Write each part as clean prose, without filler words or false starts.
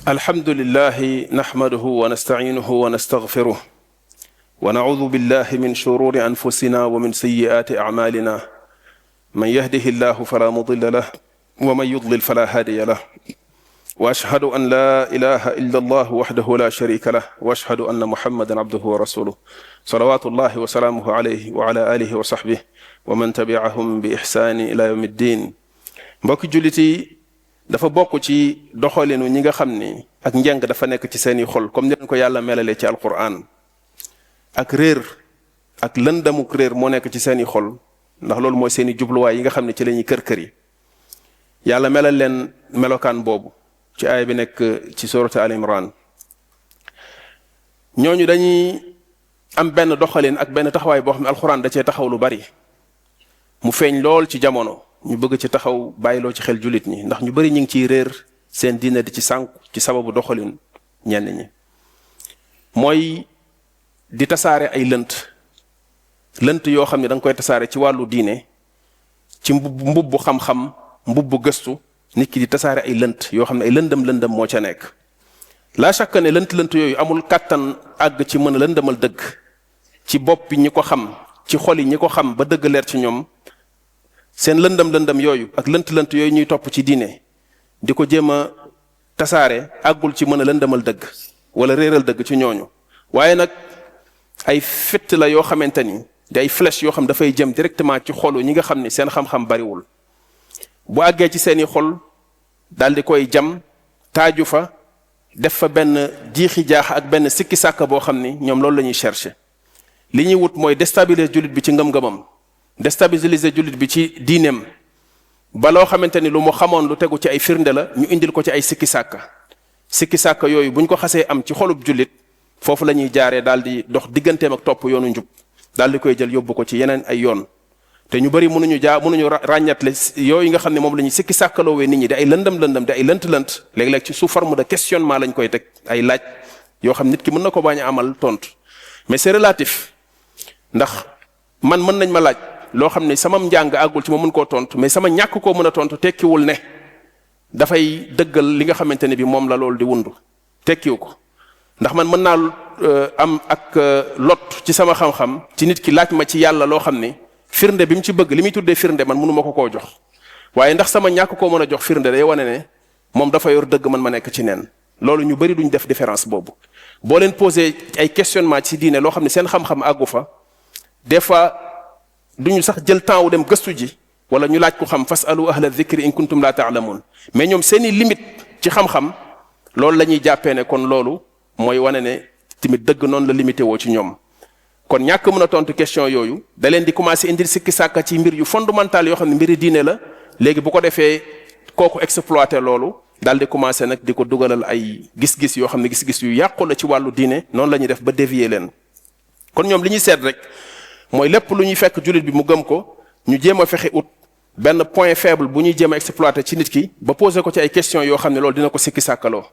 الحمد لله نحمده ونستعينه ونستغفره ونعوذ بالله من شرور أنفسنا ومن سيئات أعمالنا من يهده الله فلا مضل له ومن يضلل فلا هادي له وأشهد أن لا إله إلا الله وحده لا شريك له وأشهد أن محمدا عبده ورسوله صلوات الله وسلامه عليه وعلى آله وصحبه ومن تبعهم بإحسان إلى يوم الدين. mbokki jullit yi dafa bokk ci doxalinu ñi nga xam ni ak njàng dafa nekk ci seeni xol comme ni leen ko yàlla melalee ci alquran ak réer ak lëndamuk réer moo nekk ci seeni xol ndax loolu mooy seeni jubluwaay yi nga xam ne ci la ñuy kër-kër yi yàlla melal leen melokaan boobu ci aaya bi nekk ci sourate Al Imran. ñooñu dañuy am benn doxalin ak benn taxawaay boo xam ne alquran da cee taxaw lu bari mu feeñ lool ci jamono ñu bëgg ci taxaw bàyyiloo ci xel jullit ñi ndax ñu bari ñu ngi ciy réer seen diine di ci sànku ci sababu doxalin ñenn ñi mooy di tasaare ay lënt yoo xam ne da nga koy tasaare ci wàllu diine ci mbubbu xam-xam mbubbu gëstu nit ki di tasaare ay lënt yoo xam ne ay lëndëm moo ca nekk la chaque ne lënt yooyu amul kàttan àgg ci mën a lëndëmal dëgg ci bopp ñi ko xam ci xol yi ñi ko xam ba dëgg leer ci ñoom seen lëndëm yooyu ak lënt yooyu ñuy topp ci diine di ko jéem a tasaare àggul ci mën a lëndëmal dëgg wala réeral dëgg ci ñooñu waaye nag ay fitt la yoo xamante ni di ay flèche yoo xam dafay jëm directement ci xolu ñi nga xam ni seen xam-xam bariwul bu àggee ci seeni xol daal di koy jam taaju fa def fa benn jiixi jaax ak benn sikki sàkk boo xam ni ñoom loolu la ñuy chercher li ñuy wut mooy déstabiliser jullit bi ci ngëm-ngëmam déstabiliser jullit bi ci diineem ba loo xamante ni lu mu xamoon lu tegu ci ay firnde la ñu indil ko ci ay sikki sàkk yooyu buñ ko xasee am ci xolub jullit foofu la ñuy jaaree daal di dox digganteem ak topp yoonu njub daal di koy jël yóbbu ko ci yeneen ay yoon te ñu bari mënuñu ràññatle yooyu nga xam ne moom la ñuy sikki sàkkaloowee nit ñi di ay lëndëm di ay lënt léeg-léeg ci sous forme de questionnement lañ koy teg ay laaj yoo xam nit ki mën na ko bañ a amal tontu mais c'est relatif ndax man mën nañ ma laaj loo xam ne sama njàng àggul ci ma mën koo tontu mais sama ñàkk koo mën a tontu tekkiwul ne dafay dëggal li nga xamante ne bi moom la loolu di wundu tekkiwu ko ndax man mën naa am ak lot ci sama xam-xam ci nit ki laaj ma ci yàlla loo xam ne firnde bi mu ci bëgg li muy tuddee firnde man mënu ma ko koo jox waaye ndax sama ñàkk koo mën a jox firnde day wane ne moom dafa yor dëgg man ma nekk ci neen loolu ñu bari duñ def différence boobu boo leen posé ay questionnement ci diine loo xam ne seen xam-xam àggu fa des fois duñu sax jël temps wu dem gëstu ji wala ñu laaj ko xam fasalu ahla dhikri in kuntum la ta'lamun mais ñoom seeni limite ci xam-xam loolu la ñuy jàppee ne kon loolu mooy wane ne tamit dëgg noonu la limité woo ci ñoom kon ñàkk mën a tontu question yooyu da leen di commencer indil sikki sàkka ci mbir yu fondamental yoo xam ne mbiri diine la léegi bu ko defee kooku exploiter loolu daal di commencer nag di ko dugalal ay gis-gis yoo xam ne gis-gis yu yàqu la ci wàllu diine noonu la ñuy def ba dévier leen kon ñoom li ñuy seet rek mooy lépp lu ñuy fekk jullit bi mu gëm ko ñu jéem a fexe ut benn point faible bu ñuy jéem a exploiter ci nit ki ba poser ko ci ay questions yoo xam ne loolu dina ko sikki sàkkaloo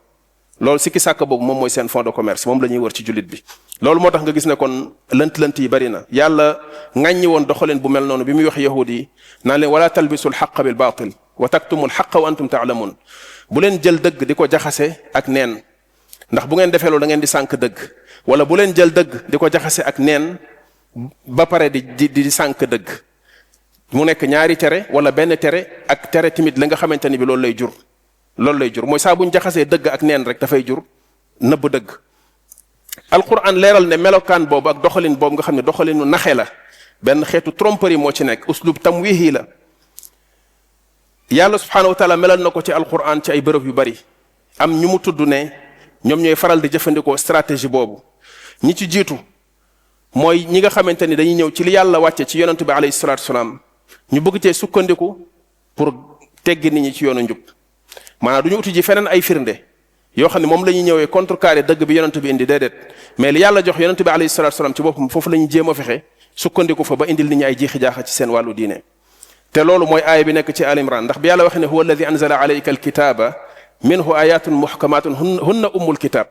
loolu sikki sàkk boobu moom mooy seen fond de commerce moom la ñuy wër ci jullit bi loolu moo tax nga gis ne kon lënt yi bari na yàlla ŋàññi woon doxaleen bu mel noonu bi muy wax yahud yi naan leen wala talbisul xaqa bil baatil wa taktumul xaqa wa antum taalamun bu leen jël dëgg di ko jaxase ak neen ndax bu ngeen defee loolu da ngeen di sànk dëgg wala bu leen jël dëgg di ko jaxase ak neen ba pare di sànk dëgg mu nekk ñaari tere wala benn tere ak tere timit la nga xamante ni bi loolu lay jur mooy saa buñ jaxasee dëgg ak neen rek dafay jur nëbb dëgg alquran leeral ne melokaan boobu ak doxalin boobu nga xam ne doxalinu naxe la benn xeetu tromperie moo ci nekk uslub tamwihi la yàlla subhanahu wa taala melal na ko ci alquran ci ay bërëb yu bari am ñu mu tudd ne ñoom ñooy faral di jëfandikoo stratégie boobu ñi ci jiitu mooy ñi nga xamante ni dañuy ñëw ci li yàlla wàcce ci yonent bi alayhi salaatu wasalaam ñu bëgg cee sukkandiku pour teggi nit ñi ci yoonu njub maanaam du ñu uti ji feneen ay firnde yoo xam ne moom la ñuy ñëwee contrecarrer dëgg bi yonent bi indi déedéet mais li yàlla jox yonent bi alayhi salaatu wasalaam ci boppam foofu la ñuy jéem a fexe sukkandiku fa ba indil nit ñi ay jiixi jaaxa ci seen wàllu diine te loolu mooy aaya bi nekk ci Al Imran ndax bi yàlla waxee ne huwa alladi anzala alayka alkitaba minhu ayatun muhkamatun hunna ummul kitab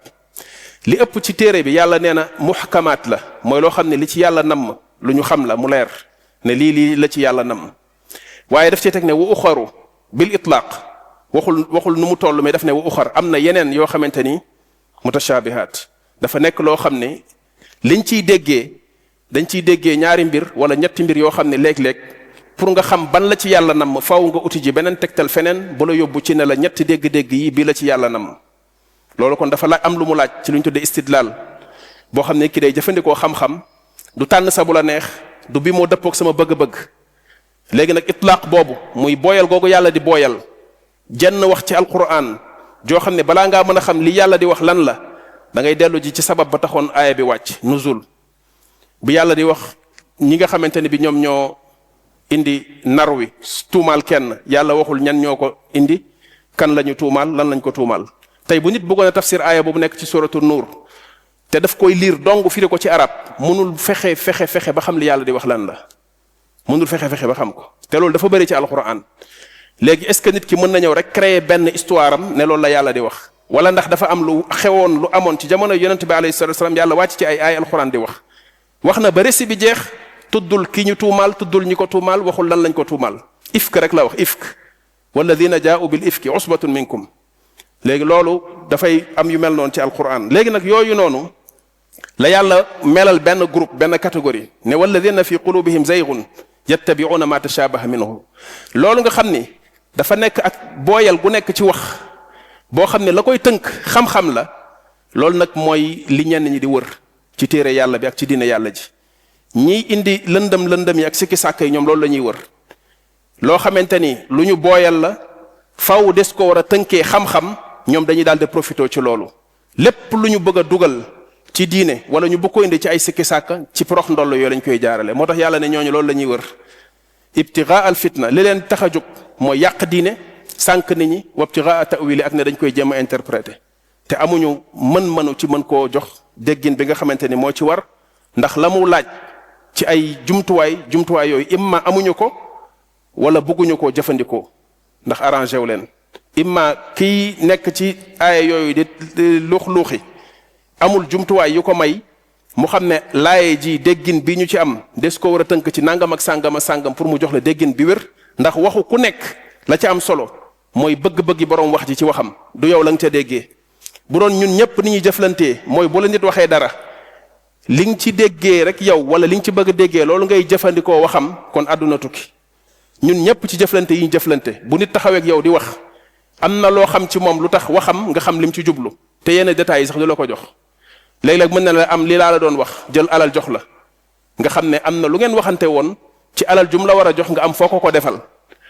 li ëpp ci téere bi yàlla nee na muhkamaat la mooy loo xam ne li ci yàlla namm lu ñu xam la mu leer ne lii la ci yàlla namm waaye daf ci teg ne wa uxaru bil itlaq waxul nu mu toll mais daf ne wa uxar am na yeneen yoo xamante ni mutashabihat dafa nekk loo xam ne liñ ciy déggee dañ ciy déggee ñaari mbir wala ñetti mbir yoo xam ne léeg-léeg pour nga xam ban la ci yàlla nam faaw nga uti ji beneen tegtal feneen bu la yóbbu ci ne la ñetti dégg-dégg yi bii la ci yàlla nam loolu kon dafa laaj am lu mu laaj ci lu ñu tuddee istidlal boo xam ne ki day jëfandikoo xam-xam du tànn sa bu la neex du bi moo dëppoog sama bëgg-bëgg léegi nag itlaaq boobu muy booyal googu yàlla di booyal jenn wax ci alquran joo xam ne balaa ngaa mën a xam li yàlla di wax lan la da ngay dellu ji ci sabab ba taxoon aaya bi wàcc nuzul bi yàlla di wax ñi nga xamante ne bi ñoom ñoo indi nar wi tuumaal kenn yàlla waxul ñan ñoo ko indi kan lañu tuumaal lan lañ ko tuumaal tey bu nit bëggoon a tafsir aaya boobu nekk ci suratu nuur te daf koy liir dong firi ko ci arab mënul fexe ba xam li yàlla di wax lan la mënul fexe ba xam ko te loolu dafa bëri ci alquran léegi est-ce que nit ki mën na ñëw rek créer benn histoire am ne loolu la yàlla di wax wala ndax dafa am lu xewoon lu amoon ci jamono yonent bi alayhi salatu wasalam yàlla wàcc ci ay alquran di wax na ba récit bi jeex tuddul ki ñu tuumaal tuddul ñi ko tuumaal waxul lan lañ ko tuumaal ifk rek la wax ifk walladina jaa'u bil ifki usbatun minkum léegi loolu dafay am yu mel noonu ci alquran léegi nag yooyu noonu la yàlla melal benn groupe benn catégorie ne walladina fi qulubihim zaygun yattabi'una ma tashabaha minhu loolu nga xam ni dafa nekk ak booyal gu nekk ci wax boo xam ne la koy tënk xam-xam la loolu nag mooy li ñenn ñi di wër ci téere yàlla bi ak ci diine yàlla ji ñiy indi lëndëm yi ak sikki sàkk yi ñoom loolu la ñuy wër loo xamante ni lu ñu booyal la faw des ko war a tënkee xam-xam ñoom dañuy daal di profité ci loolu lépp lu ñu bëgg a dugal ci diine wala ñu bëgg ko indi ci ay sikki sàkk ci porox ndoll yooyu lañ koy jaarale moo tax yàlla ne ñooñu loolu la ñuy wër ibtigaa al fitna li leen tax a jóg mooy yàq diine sànq nit ñi wa ibtigaa ta'wili ak ne dañ koy jéem a interpréter te amuñu mën-mënu ci mën koo jox déggin bi nga xamante ni moo ci war ndax la mu laaj ci ay jumtuwaay yooyu imma amuñu ko wala bëgguñu koo jëfandikoo ndax arrangé wu leen imma kiy nekk ci aaya yooyu di luux-luuxi amul jumtuwaay yu ko may mu xam ne laaye ji déggin bi ñu ci am des ko war a tënk ci nangam ak sàngam pour mu jox la déggin bi wér ndax waxu ku nekk la ca am solo mooy bëgg-bëggi boroom wax ji ci waxam du yow la nga ca déggee bu doon ñun ñëpp ni ñuy jëflantee mooy bu la nit waxee dara li nga ci déggee rek yow wala li nga ci bëgg a déggee loolu ngay jëfandikoo waxam kon àdduna tukki ñun ñëpp ci jëflante yi ñu jëflante bu nit taxawee ak yow di wax am na loo xam ci moom lu tax waxam nga xam lim ci jublu te yenn détails yi sax du la ko jox léeg-léeg mën na la am li laa la doon wax jël alal jox la nga xam ne am na lu ngeen waxante woon ci alal jum la war a jox nga am foo ko defal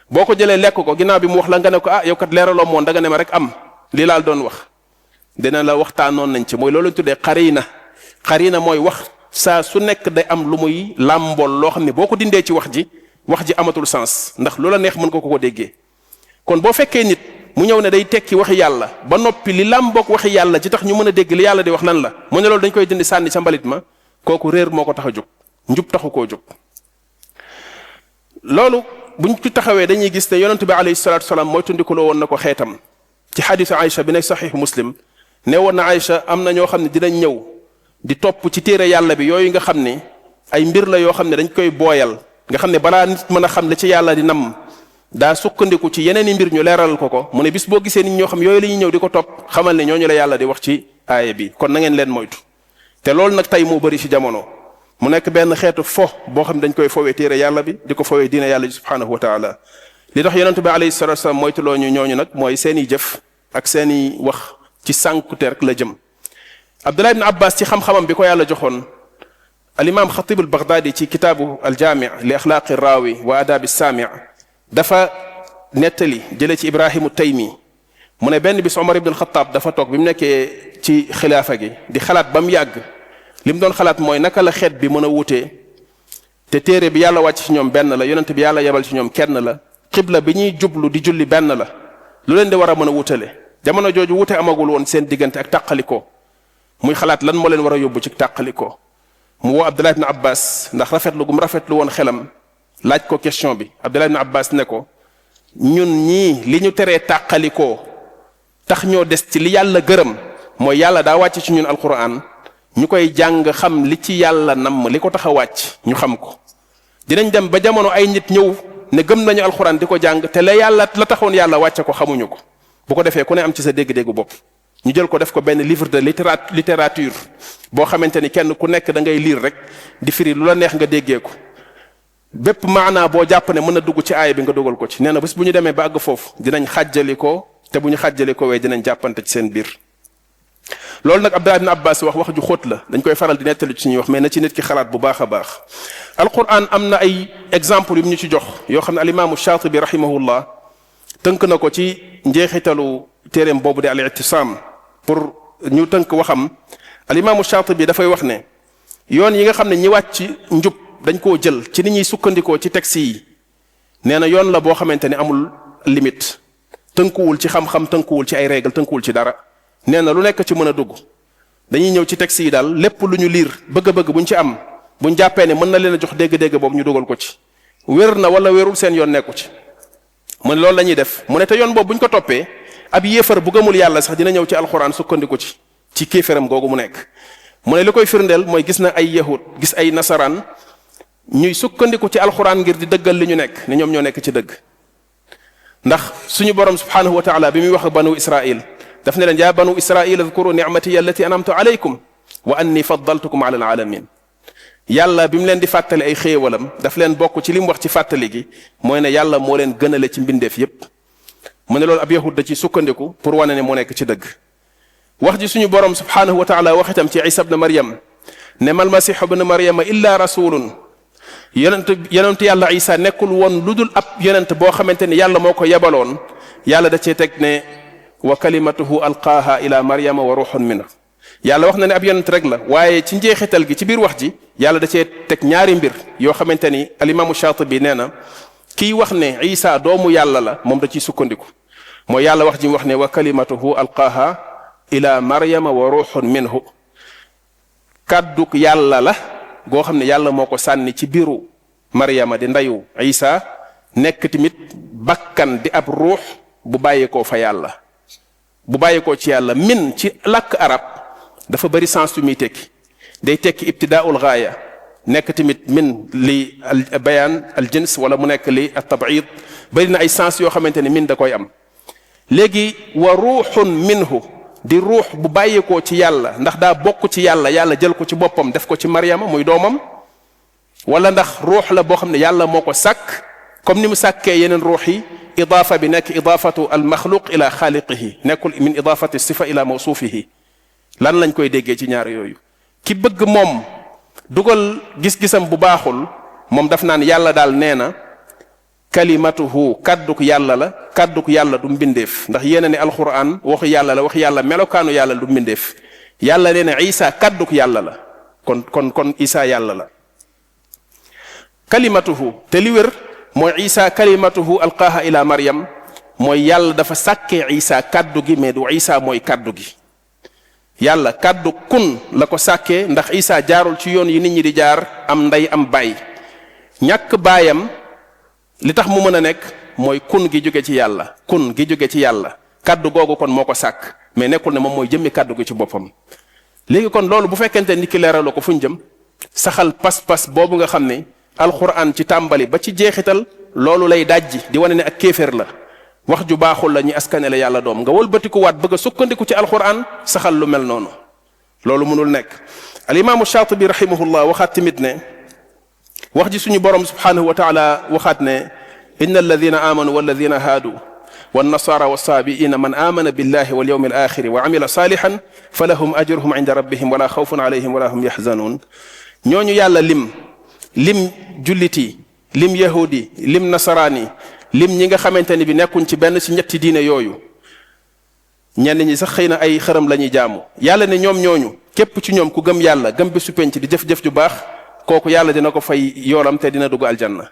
boo ko jëlee lekk ko ginnaaw bi mu wax la nga ne ko yow kat leeraloo moon da nga ne ma rek am li laa la doon wax dina la waxtaanoon nañ ci mooy loolu tuddee xarina mooy wax saa su nekk day am lu muy làmbool loo xam ne boo ko dindee ci wax ji amatul sens ndax loola neex mën ko déggee kon boo fekkee nit mu ñëw ne day tekki waxi yàlla ba noppi li làmboog waxi yàlla ci tax ñu mën a dégg li yàlla di wax lan la mu ne loolu dañ koy dindi sànni sa mbalit ma kooku réer moo ko tax a jóg njub taxu koo jóg loolu buñ ci taxawee dañuy gis ne yonent bi alayhi salatu wasalaam mooy tundikuloo woon na ko xeetam ci xadisu Aïcha bi nekk saxiix muslim ne woon na Aïcha am na ñoo xam ne dinañ ñëw di topp ci téere yàlla bi yooyu nga xam ne ay mbir la yoo xam ne dañ koy booyal nga xam ne balaa nit mën a xam li ci yàlla di nam daa sukkandiku ci yeneen i mbir ñu leeral ko mu ne bis boo gisee nit ñoo xam yooyu la ñuy ñëw di ko topp xamal ne ñooñu la yàlla di wax ci aaya bi kon na ngeen leen moytu te loolu nag tey moo bëri ci jamono mu nekk benn xeetu fo boo xam ne dañ koy fowee téere yàlla bi di ko fowee diine yàlla ji subhanahu wa taala li tax yonente bi alayhi salatu wasalam moytuloo ñu ñooñu nag mooy seen i jëf ak seen i wax ci sànkute rek la jëm Abdullah ibn Abbas ci xam-xamam bi ko yàlla joxoon al-imam Khatib al-Baghdadi ci kitaabu al-Jami' li axlaaqi raawi wa adaabi saami' dafa nettali jële ci Ibrahimu Taymi mu ne benn bis Omar ibn al-Khattab dafa toog bi mu nekkee ci xilaafa gi di xalaat ba mu yàgg li mu doon xalaat mooy naka la xeet bi mën a wutee te téere bi yàlla wàcc ci ñoom benn la yonent bi yàlla yebal ci ñoom kenn la xibla bi ñuy jublu di julli benn la lu leen di war a mën a wutale jamono jooju wute amagul woon seen diggante ak tàqalikoo muy xalaat lan moo leen war a yóbbu ci tàqalikoo mu woo Abdullah ibn Abbas ndax rafetlu gum rafetlu woon xelam laaj ko question bi Abdullah ibn Abbas ne ko ñun ñii li ñu teree tàqalikoo tax ñoo des ci li yàlla gërëm mooy yàlla daa wàcc ci ñun alquran ñu koy jàng xam li ci yàlla namm li ko tax a wàcc ñu xam ko dinañ dem ba jamono ay nit ñëw ne gëm nañu alquran di ko jàng te la taxoon yàlla wàcce ko xamuñu ko bu ko defee ku ne am ci sa dégg-déggu bopp ñu jël ko def ko benn livre de littérature boo xamante ni kenn ku nekk da ngay lire rek di firi lu la neex nga déggee ko bépp maanaa boo jàpp ne mën a dugg ci aaya bi nga dugal ko ci. nee na bés bu ñu demee ba àgg foofu dinañ xàjjali ko te bu ñu xàjjali ko wee dinañ jàppante ci seen biir. loolu nag Abdullah ibn Abbas wax ju xóot la dañ koy faral di nettali ci ñuy wax mais na ci nit ki xalaat bu baax a baax. alquran am na ay exemple yu ñu ci jox yoo xam ne alimaamu Shaatibi rahimahullah tënk na ko ci njeexitalu téeréem boobu di al-i'tisaam pour ñu tënk waxam. alimaamu Shaatibi dafay wax ne yoon yi nga xam ne ñi wàcc njub dañ koo jël ci ni ñuy sukkandikoo ci texte yi nee na yoon la boo xamante ni amul limite tënkuwul ci xam-xam tënkuwul ci ay règle tënkuwul ci dara. nee na lu nekk ci mën a dugg dañuy ñëw ci texte yi daal lépp lu ñu liir bëgg-bëgg buñ ci am buñ jàppee ne mën na leen a jox dégg-dégg boobu ñu dugal ko ci wér na wala wérul seen yoon nekku ci. mu ne loolu la ñuy def mu ne te yoon boobu buñ ko toppee ab yéefar bu gëmul yàlla sax dina ñëw ci alxuraan sukkandiku ci kéeféram googu mu nekk. mu ne li koy firndeel mooy gis na ay yahud gis ay nasaraan ñuy sukkandiku ci alxuraan ngir di dëggal li ñu nekk ne ñoom ñoo nekk ci dëgg. ndax suñu borom subhanahu wa taala bi muy wax ak banu Israil daf ne leen yaa banu Israil adkuru nicmatiya allati anamtu alaykum wa anni faddaltukum ala alalamin. yàlla bi mu leen di fàttali ay xéewalam daf leen bokk ci li mu wax ci fàttali gi mooy ne yàlla moo leen gënale ci mbindeef yépp. mu ne loolu ab yahud da ci sukkandiku pour wane ne moo nekk ci dëgg. wax ji suñu borom subhanahu wa taala wax itam ci Isa ibn Maryam ne mal masih ibn Maryama illa rasulun yonent yàlla Isa nekkul woon lu dul ab yonent boo xamante ni yàlla moo ko yebaloon yàlla da cee teg ne wa kalimatuhu alqaaha ila Maryama wa ruhun minhu. yàlla wax na ne ab yonent rek la waaye ci njeexital gi ci biir wax ji yàlla da cee teg ñaari mbir yoo xamante ni alimaamu Shaatibi nee na kiy wax ne Isa doomu yàlla la moom da ciy sukkandiku mooy yàlla wax ji wax ne wa kalimatuhu alqaaha ila Maryama wa ruhun minhu. kàdduk yàlla la goo xam ne yàlla moo ko sànni ci biiru Maryama di ndeyu Isa nekk tamit bakkan di ab ruux bu bàyyeekoo fa yàlla bu bàyyeekoo ci yàlla min ci làkk arab dafa bari sens yu muy tekki day tekki ibtidaa'ul gaaya nekk tamit min li al bayaan al jins wala mu nekk li at tab'id bari na ay sens yoo xamante ne min da koy am. léegi wa ruuxun minhu di ruux bu bàyyeekoo ci yàlla ndax daa bokk ci yàlla yàlla jël ko ci boppam def ko ci Maryama muy doomam wala ndax ruux la boo xam ne yàlla moo ko sàkk comme ni mu sàkkee yeneen ruux yi idaafa bi nekk idaafatu al maxluq ila xaaliqihi nekkul min idaafati sifa ila mawsuufihi. lan lañ koy déggee ci ñaar yooyu ki bëgg moom dugal gis-gisam bu baaxul moom daf naan yàlla daal nee na kalimatuhu kàdduk yàlla la kàdduk yàlla du mbindeef ndax yéena ne alquran waxu yàlla la wax yàlla melokaanu yàlla du mbindeef yàlla nee na Isa kàdduk yàlla la kon Isa yàlla la. kalimatuhu te li wér mooy Isa kalimatuhu alqaaha ila Maryam mooy yàlla dafa sàkkee Isa kàddu gi mais du Isa mooy kàddu gi. yàlla kàddu kun la ko sàkkee ndax Isa jaarul ci yoon yi nit ñi di jaar am ndey am baay ñàkk baayam li tax mu mën a nekk mooy kun gi jóge ci yàlla kun gi jóge ci yàlla kàddu googu kon moo ko sàkk mais nekkul ne moom mooy jëmmi kàddu gi ci boppam. léegi kon loolu bu fekkente ni ki leeraloo ko fu ñu jëm saxal pas-pas boobu nga xam ne alquran ci tàmbali ba ci jeexital loolu lay dajji di wane ne ak kéeféer la wax ju baaxul la ñuy askane la yàlla doom nga wëlbatikuwaat bëgg a sukkandiku ci alquran saxal lu mel noonu loolu mënul nekk. alimaamu Shaatibi rahimahullah waxaat tamit ne wax ji suñu borom subhanahu wa taala waxaat ne inna alladina amanu walladina haadu والنصارى والصابئين من آمن بالله واليوم الآخر وعمل صالحا فلهم أجرهم عند ربهم ولا خوف عليهم ولا هم يحزنون. ñooñu yàlla lim julliti lim yahudi lim nasaraani lim ñi nga xamante ni bi nekkuñ ci benn ci ñetti diine yooyu ñenn ñi sax xëy na ay xërëm la ñuy jaamu yàlla ne ñoom ñooñu képp ci ñoom ku gëm yàlla gëm bésu penc di jëf-jëf ju baax kooku yàlla dina ko fay yoolam te dina dugg aljanna.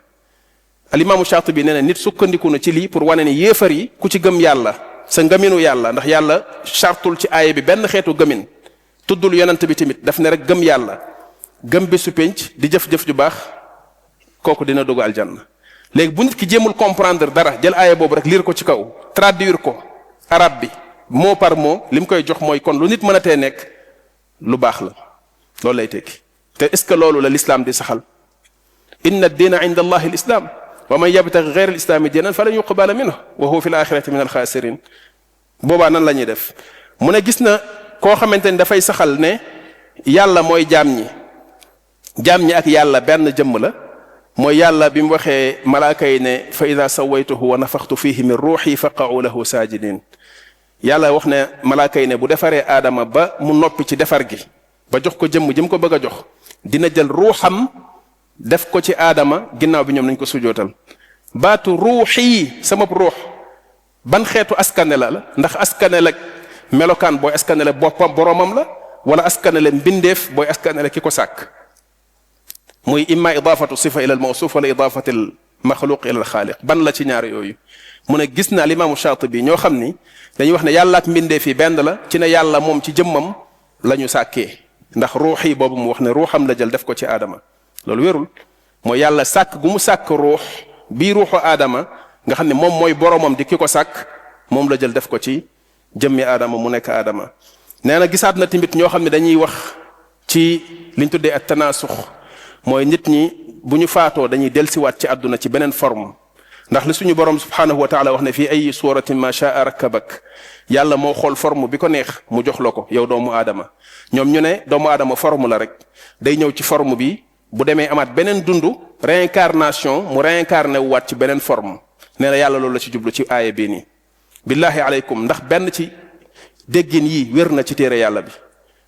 alimaamu Shaatibi nee na nit sukkandiku na ci lii pour wane ni yéefar yi ku ci gëm yàlla sa ngëminu yàlla ndax yàlla chartul ci aaya bi benn xeetu gëmin tuddul yonent bi tamit daf ne rek gëm yàlla gëm bésu penc di jëf-jëf ju baax kooku dina dugg aljanna. léegi bu nit ki jéemul comprendre dara jël aaya boobu rek lire ko ci kaw traduire ko arabe bi mot par mot li mu koy jox mooy kon lu nit mën a tee nekk lu baax la loolu lay tekki te est-ce que loolu la l'islam di saxal inna ad-diina inda allahi al-islam wa man yabtaghi ghayra al-islami diinan falan yuqbala minhu wa huwa fi al-akhirati min al-khasirin boobaa nan la ñuy def mu ne gis na koo xamante ni dafay saxal ne yàlla mooy jaam ñi ak yàlla benn jëmm la mooy yàlla bi mu waxee malaaka yi ne fa ida sawaytuhu wa nafaxtu fihi min ruuxi faqa'u lahu saajidin yàlla wax ne malaaka yi ne bu defaree aadama ba mu noppi ci defar gi ba jox ko jëmm jëm ko bëgg a jox dina jël ruuxam def ko ci aadama ginnaaw bi ñoom nañ ko sujootal baatu ruuxi sama ruux ban xeetu askanela la ndax askanela melokaan booy askanele boppam boromam la wala askanele mbindeef booy askanele ki ko sàkk muy imma idaafatu sifa ila al mawsuuf wala idaafatu al maxluq ila al xaaliq ban la ci ñaar yooyu mu ne gis naa limaamu Shaatibi ñoo xam ni dañuy wax ne yàlla ak mbindeef yi benn la ci ne yàlla moom ci jëmmam la ñu sàkkee ndax ruux yi boobu mu wax ne ruuxam la jël def ko ci aadama loolu wérul mooy yàlla sàkk gu mu sàkk ruux bii ruuxu aadama nga xam ne moom mooy boromam di ki ko sàkk moom la jël def ko ci jëmmi aadama mu nekk aadama nee na gisaat na tamit ñoo xam ne dañuy wax ci liñ tuddee ak tanaasux mooy nit ñi bu ñu faatoo dañuy delsiwaat ci àdduna ci beneen forme ndax li suñu borom subhanahu wa taala wax ne fii ay suratin ma shaa rakkabak yàlla moo xool forme bi ko neex mu jox la ko yow doomu aadama ñoom ñu ne doomu aadama forme la rek day ñëw ci forme bi bu demee amaat beneen dundu réincarnation mu réincarné wu waat ci beneen forme nee na yàlla loolu la ci jublu ci aaya bii nii billahi aleykum ndax benn ci déggin yii wér na ci téere yàlla bi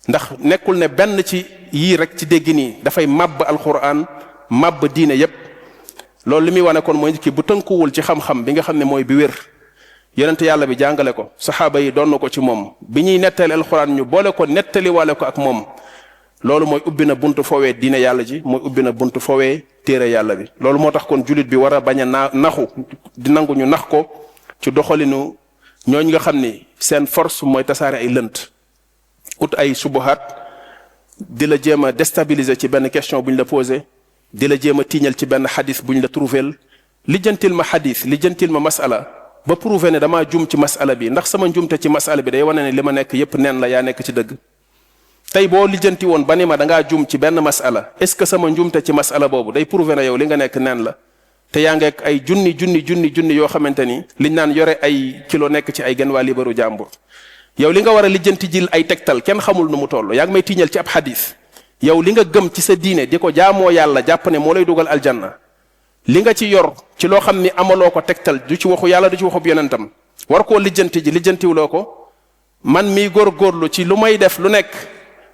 ndax nekkul ne benn ci yii rek ci déggin yi dafay màbb alquran màbb diine yépp loolu li muy wane kon mooy nit ki bu tënkuwul ci xam-xam bi nga xam ne mooy bi wér yonent yàlla bi jàngale ko saxaaba yi doon na ko ci moom bi ñuy nettali alquran ñu boole ko nettali wale ko ak moom loolu mooy ubbi na buntu foowee diine yàlla ji mooy ubbi na buntu foowee téere yàlla bi loolu moo tax kon julit bi war a bañ a naxu di nangu ñu nax ko ci doxalinu ñooñ nga xam ni seen force mooy tasaare ay lënt ut ay subuhaat di la jéem a déstabiliser ci benn question bu ñu la posé di la jéem a tiiñal ci benn xadis bu ñu la trouvél lijjantil ma xadis lijjantil ma masala ba prouvé ne damaa jum ci masala bi ndax sama njumte ci masala bi day wane ne li ma nekk yépp nen la yaa nekk ci dëgg tey boo lijjanti woon ba ni ma dangaa jum ci benn masala est-ce que sama njumte ci masala boobu day prouvé ne yow li nga nekk nen la te yaa ngi ak ay junni yoo xamante ni liñ naan yore ay kilo nekk ci ay genn waa libaru jàmbur yow li nga war a lijjanti jil ay tegtal kenn xamul nu mu toll yaa ngi may tiiñal ci ab xadis yow li nga gëm ci sa diine di ko jaamoo yàlla jàpp ne moo lay dugal aljanna li nga ci yor ci loo xam ni amaloo ko tegtal du ci waxu yàlla du ci waxu yonentam war koo lijjanti ji lijjantiwuloo ko man miy góorgóorlu ci lu may def lu nekk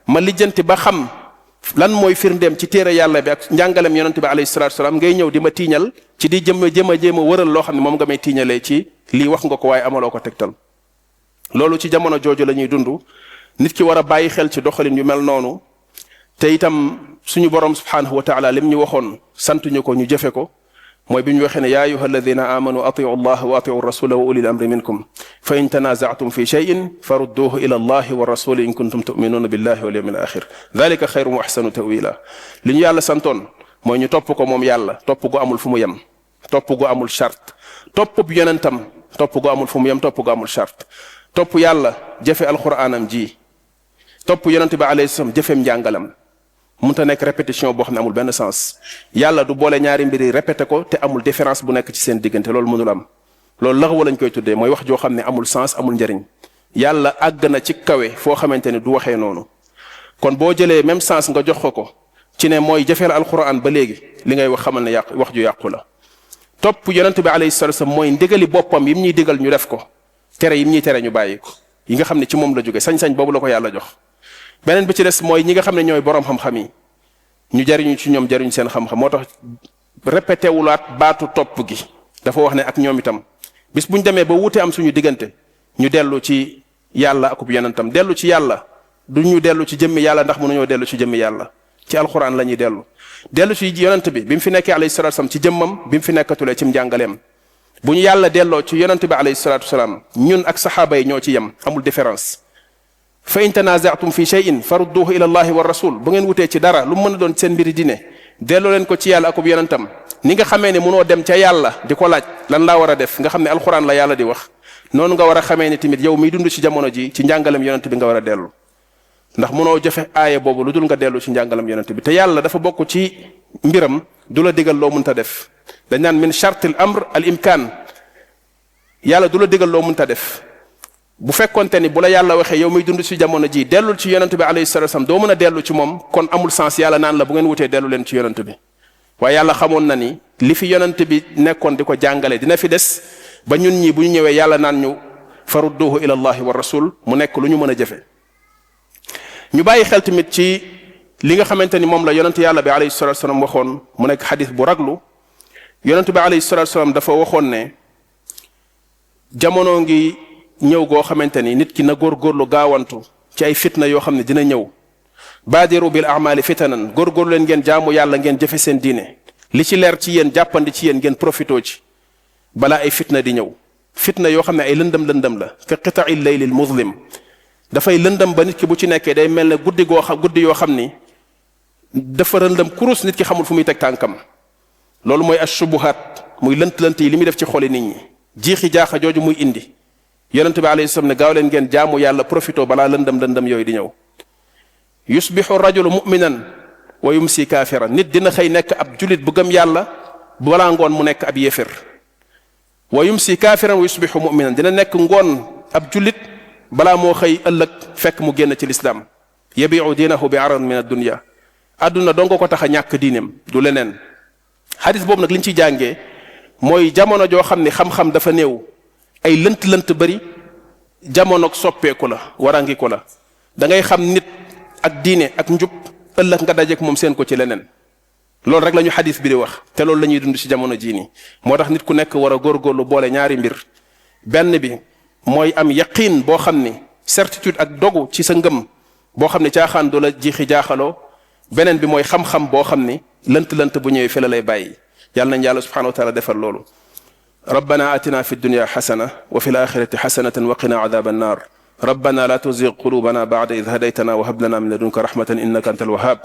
ma lijjanti ba xam lan mooy firndeem ci téere yàlla bi ak njàngalem yonent bi alayhi salaatu salaam ngay ñëw di ma tiiñal ci di jéem a wëral loo xam ne moom nga may tiiñalee ci lii wax nga ko waaye amaloo ko tegtal loolu ci jamono jooju la ñuy dund nit ki war a bàyyi xel ci doxalin yu mel noonu te itam suñu borom subhanahu wa taala lim ñu waxoon sant ñu ko ñu jëfe ko mooy bi ñu waxee ne yaa ayuha alladina amanu atiu allah wa atiu rasula wa ulil amri minkum fa in tanazatum fi cheyin farudduhu ila allahi wa rasuli in kuntum tuminuna billahi wal yawmil axir dalika xayrun wa axsanu tawila li ñu yàlla santoon mooy ñu topp ko moom yàlla topp gu amul fu mu yem topp gu amul charte topp bu yonentam topp gu amul fu mu yem topp gu amul charte topp yàlla jëfe alquranam ji topp yonent bi alayhi salaam jëfeem njàngalam munta nekk répétition boo xam ne amul benn sens yàlla du boole ñaari mbir yi répété ko te amul différence bu nekk ci seen diggante loolu mënul am loolu laxwa lañ koy tuddee mooy wax joo xam ne amul sens amul njëriñ yàlla àgg na ci kawe foo xamante ne du waxee noonu kon boo jëlee même sens nga jox ko ci ne mooy jëfeel alquran ba léegi li ngay wax xamal ne wax ju yàqu la topp yonent bi alayhi salatu wasallam mooy ndigali boppam yim ñuy digal ñu def ko tere yim ñuy tere ñu bàyyi ko yi nga xam ne ci moom la jóge sañ-sañ boobu la ko yàlla jox beneen bi ci des mooy ñi nga xam ne ñooy boroom xam-xam yi ñu jariñu ci ñoom jariñu seen xam-xam moo tax répété wulaat baatu topp gi dafa wax ne ak ñoom itam bis bu ñu demee ba wuute am suñu diggante ñu dellu ci yàlla akub yonentam dellu ci yàlla du ñu dellu ci jëmmi yàlla ndax mënuñoo dellu ci jëmmi yàlla ci alxuraan la ñuy dellu ci yonent bi bi mu fi nekkee alayhi salatu wasalam ci jëmmam bi mu fi nekkatulee ci njàngaleem bu ñu yàlla delloo ci yonent bi alayhi salatu wasalam ñun ak saxaaba yi ñoo ci yem amul différence fa in tanazatum fi shay'in farudduhu ila allahi wa rasul bu ngeen wutee ci dara lu mën a doon seen mbiri dine delloo leen ko ci yàlla akub yonentam ni nga xamee ne mënoo dem ca yàlla di ko laaj lan laa war a def nga xam ne alxuraan la yàlla di wax noonu nga war a xamee ne tamit yow miy dund ci jamono ji ci njàngalem yonent bi nga war a dellu ndax mënoo jëfe aaya boobu lu dul nga dellu ci njàngalem yonent bi te yàlla dafa bokk ci mbiram du la digal loo mënta def dañ naan min charte al amr al imkaan yàlla du la digal loo mënta def bu fekkonte ni bu la yàlla waxee yow muy dund ci jamono ji dellul ci yonent bi alayhi salatu wasallam doo mën a dellu ci moom kon amul sens yàlla naan la bu ngeen wutee dellu leen ci yonent bi waaye yàlla xamoon na ni li fi yonent bi nekkoon di ko jàngale dina fi des ba ñun ñi bu ñu ñëwee yàlla naan ñu farudduhu ila allahi wa rasul mu nekk lu ñu mën a jëfe ñu bàyyi xel tamit ci li nga xamante ni moom la yonent yàlla bi alayhi salatu wasallam waxoon mu nekk xadis bu raglu yonent bi alayhi salatu wasallam dafa waxoon ne jamono ngi ñëw goo xamante ni nit ki na góorgóorlu gaawantu ci ay fitna yoo xam ne dina ñëw baadiru bil a'mali fitanan góorgóorlu leen ngeen jaamu yàlla ngeen jëfe seen diine li ci leer ci yéen jàppandi ci yéen ngeen profitoo ci balaa ay fitna di ñëw fitna yoo xam ne ay lëndëm la ka qita'i layli al muzlim dafay lëndëm ba nit ki bu ci nekkee day mel ne guddi yoo xam ni dafa lëndëm kurus nit ki xamul fu muy teg tànkam loolu mooy ashubuhat muy lënt yi li muy def ci xoli nit ñi jiixi jaaxa jooju muy indi yonent bi alayhi salaam ne gaaw leen ngeen jaamu yàlla profito balaa lëndëm yooyu di ñëw yusbihu rajulu mu'minan wa yumsi kaafiran nit dina xëy nekk ab julit bu gëm yàlla balaa ngoon mu nekk ab yéefér wa yumsi kaafiran wa yusbihu mu'minan dina nekk ngoon ab julit balaa moo xëy ëllëg fekk mu génn ci lislaam yabi'u diinahu bi aran min ad-dunya àdduna donga ko tax a ñàkk diineem du leneen xadis boobu nag li ñu ciy jàngee mooy jamono joo xam ne xam-xam dafa néew ay lënt bari jamonoog soppeeku la warangi ko la da ngay xam nit ak diine ak njub ëllëg nga dajeek moom seen ko ci leneen loolu rek la ñu xadis bi di wax te loolu la ñuy dund ci jamono jii nii moo tax nit ku nekk war a góorgóorlu boole ñaari mbir benn bi mooy am yaqiin boo xam ni certitude ak dogu ci sa ngëm boo xam ne caaxaan du la jiixi jaaxaloo beneen bi mooy xam-xam boo xam ni lënt bu ñëwee fi la lay bàyyi yàlla nañ yàlla subhanahu wa taala defal loolu ربنا آتنا في الدنيا حسنة وفي الآخرة حسنة وقنا عذاب النار ربنا لا تزغ قلوبنا بعد إذ هديتنا وهب لنا من لدنك رحمة إنك أنت الوهاب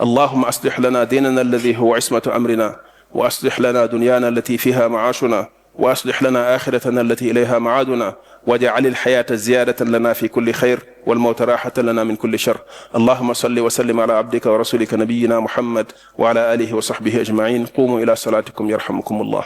اللهم أصلح لنا ديننا الذي هو عصمة أمرنا وأصلح لنا دنيانا التي فيها معاشنا وأصلح لنا آخرتنا التي إليها معادنا واجعل الحياة زيادة لنا في كل خير والموت راحة لنا من كل شر اللهم صل وسلم على عبدك ورسولك نبينا محمد وعلى آله وصحبه أجمعين قوموا إلى صلاتكم يرحمكم الله